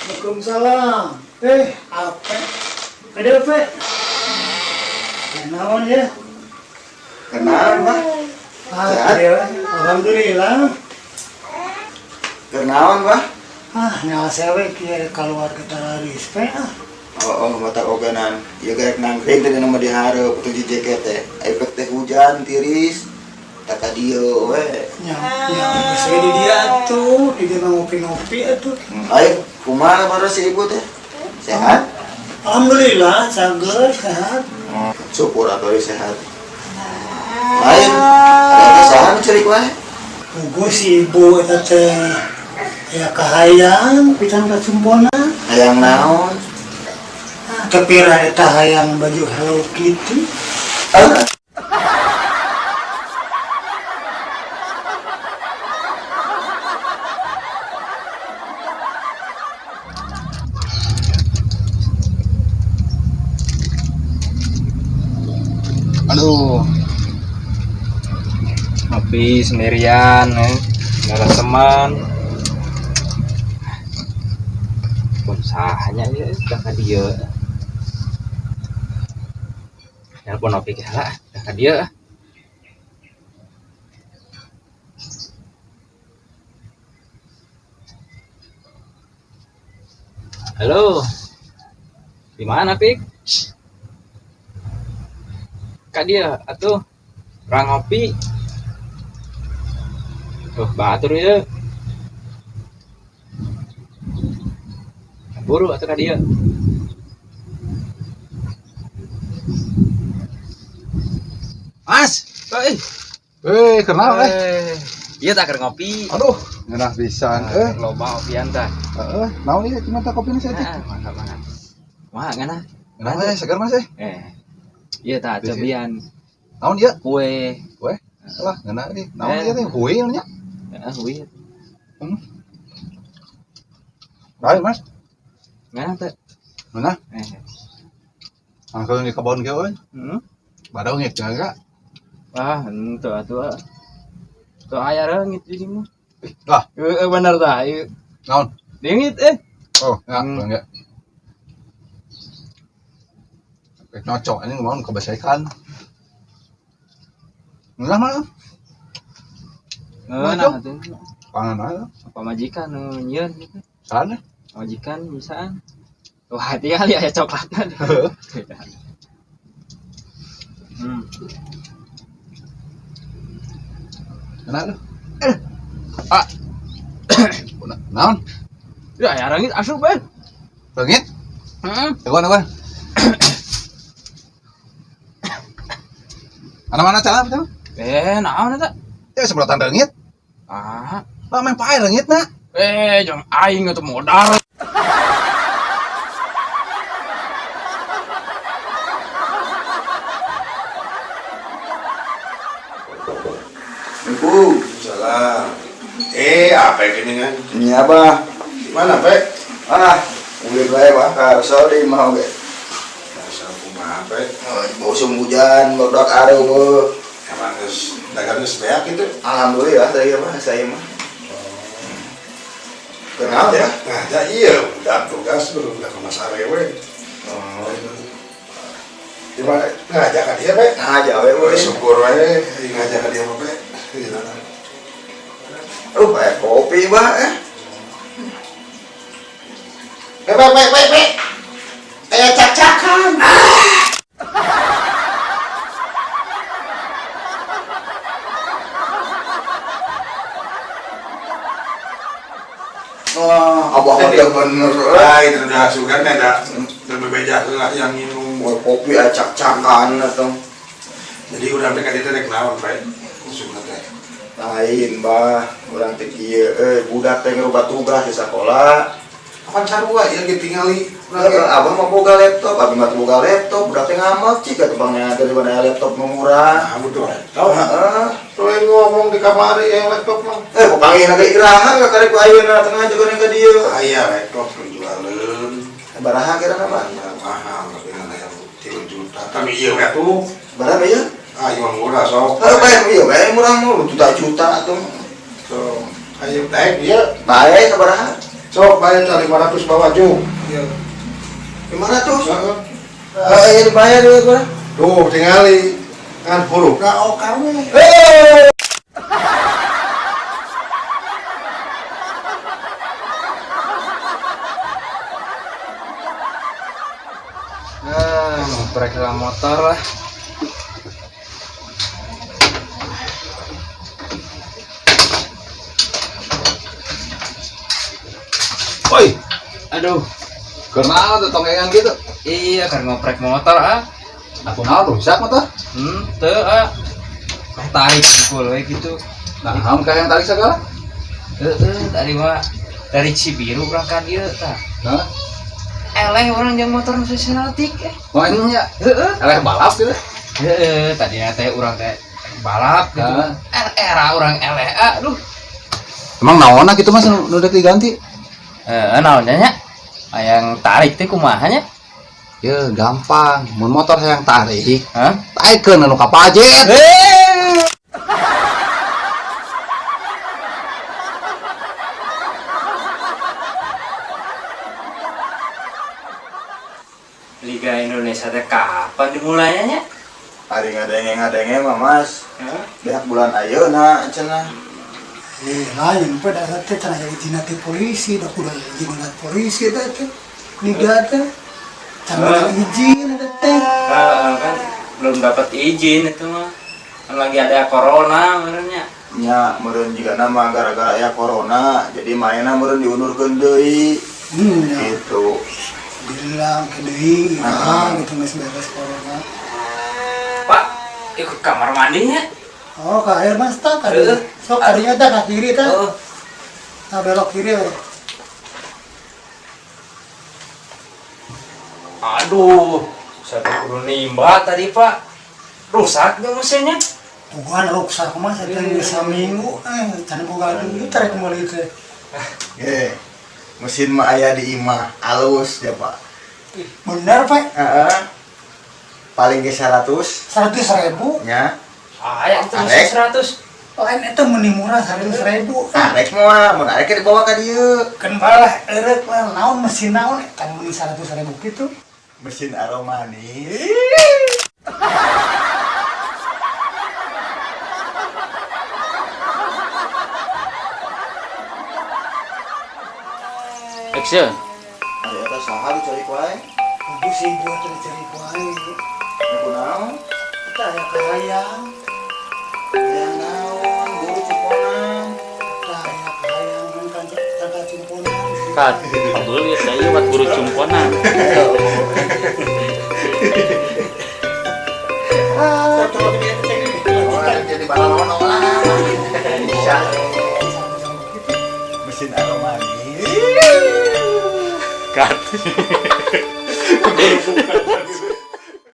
Waalaikumsalam. Apa? Ada apa? Naon ya? Kenal, Bah? Ah, Sehat? iya. Alhamdulillah. Kenaon, Bah? Ah, nyawa sewe kieu keluarga tararis pe ah. Oh, mata ogenan. Ieu gerek nangkring teh nama dihareup atuh di jaket teh. Efek teh hujan tiris. Tak ka dieu we. Nya, nya geus we di dia atuh, di dia mah ngopi-ngopi atuh. Ayo, kumaha kabar si ibu teh? Sehat? Alhamdulillah, cager, sehat. Syukur atuh sehat. Lain, ada saha nu ceurik wae? Puguh si ibu eta teh aya kahayang pisan kacumpona. Hayang naon? Ah, tepira eta hayang baju Hello Kitty. Ah. Aduh. Ngopi sendirian, eh. Nggak ada teman. Pun sahanya ya, udah ka dieu. Telepon ngopi ke lah, udah ka dieu. Halo. Di mana, Pik? Kak dia atuh orang ngopi. Tuh, batur ya. Buru atuh ka dia. Mas, eh. Kenal eh. Iya tak keur ngopi. Aduh, ngeunah pisan eh. Loba ngopian tah. Heeh, naon ieu cuma tah kopi saya teh. Nah, mangga mangga. Wah, ngeunah. Ngeunah eh, segar Mas eh. Iya tak cobian. Naon ieu? Kue. Kue? Lah, ngeunah euy. Naon ieu teh? Kue nya? Heeh, kue. Baik, Mas. Ngeunah teh. Ngeunah. Langsung di kebon kieu euy. Bareungit enggak? Wah, henteu atuh. Tuh aya reungit di sini. Lah. Heeh, bener tah. Ieu. Naon? Deungit eh. Oh, ya, enggak. Nyocok ini mau kebasekan. Ngeunah mah. Ngeunah atuh. Pangan aja. Apa majikan nu nyieun gitu. Sana. Majikan bisaan. Wah, tinggal ya coklatna. Enak tuh. Ah. Naon? Ya, ya reungit asup eh. Reungit? Heeh. Teguan, teguan. Mana-mana cara apa? Naon eta? Ya semprotan reungit. Ah. Lah main pae reungit na. Jangan aing atuh modar. Ibu. Salam. Apa yang gini kan? Ini apa? Mana, Pe? Ah, udah bae Bah, karso di imah oge. Karso kumaha, Pe? Oh, musim hujan, barudak areuh beuh. Emang geus dagang geus beak gitu? Alhamdulillah saya mah, saya mah. Kenal ya? Nah, ya iya, udah tugas belum udah ke Mas Arewe. Oh. Di mana ngajak ka dia, Pe? Ngajak we, we. Syukur we, ngajak ka dia mah, Pe. Gimana? Kayak kopi, Bah, eh. Pe, pe, pe, pe, pe. Kayak cak-cakan. Wah, abah mah teu bener. Ah, itu udah sugan ada lebih beja lah yang minum. Wah, kopi acak-cakan atau. Jadi udah mereka itu rek naon, Pak? Maksudna teh. Lain, Bah. Urang teh kieu euy, budak teh ngerubah tugas di sekolah. Kapan sarua ya ge tingali. Heeh, abah mah boga laptop, abi mah boga laptop, budak teh ngamek cik atuh bang dari mana laptop nu murah. Nah, butuh laptop. Heeh. Tuh ngomong di kamari yang laptop mah. Kok panggil ge iraha ka karek ku ayeuna tengah juga ka dieu. Aya laptop jualeun. Baraha kira-kira, Pak? Mahal, tapi nggak yang 3 juta. Tapi iya we tuh. Baraha ieu? Ah, ieu murah sok. Heuh, bae ieu bae murah mah juta-juta atuh. So, ayo daek ieu. Bae sabaraha? Sok bayar tah 500 bawa juk. Iya. 500. Heeh. Oh, iya dibayar ya gua. Tuh tingali kan huruf na OKW. Nah, ngoprek lah motor lah. Woi, Aduh, kenal tuh tongkengan gitu. iya kan ngoprek motor ah. Aku naon rusak motor. Teu ah. Meh tarik pukul we gitu. Nah, kamu kayak yang tarik segala. Heeh, tadi mah dari Cibiru urang ka dieu tah. Hah? Eleh urang jeung motor nu sesalatik eh. Oh, ini ya. Heeh. Eleh balap gitu. Heeh, tadinya teh urang teh balap gitu. Hah? Era urang eleh ah, aduh. Emang naonna gitu Mas nu dek diganti? Eh, naonnya nya? Hayang tarik teh kumaha nya? Ya gampang, mun motor hayang tarik, Hah? taikeun anu ka pajet. Liga Indonesia teh kapan dimulainya nya? Ari ngadenge-ngadenge mah Mas. Hah? Beak bulan ayeuna cenah. Eh, lain pe da teh cenah izin ti polisi, da kudu izin polisi teh teh. Liga teh. Can izin eta teh. Ah, kan belum dapat izin itu mah. Kan lagi ada corona merenya. Nya meureun jiga nama gara-gara aya corona, jadi mainna meureun diundurkeun deui. Ya. Gitu. Bilang ke deui, ah gitu geus beres corona. Pak, ikut kamar mandinya. Oh, ka air mas tak Heeh. ada. Sok kadinya tah ka kiri tah. Oh, Nah, belok kiri we. aduh, saya teh kudu nimba tadi, Pak. Rusak gak mesinnya? Bukan rusak mah saya teh geus saminggu eh can boga duit rek meuli teh. Eh, mesin mah aya di imah, alus ya Pak. Bener, Pak. Heeh. Paling ge 100 100.000. nya. Ah, ya itu mesin Arek. 100. Lain itu meni murah 100.000. Arek mah mun arek dibawa ka dieu. Kan malah erek lah naon mesin naon eta meni 100.000 gitu. Mesin aromanis. Action. Ari eta saha dicari wae? Kudu sih buat cari wae. Ku naon? Kita aya kahayang, Yang naon, buru cumponan. kita aya kahayang kan kan cumponan. Kat, kabel ya saya buat buru cumponan. Ah, Oh, jadi balalono lah. Bisa. Mesin aromanis. Kat.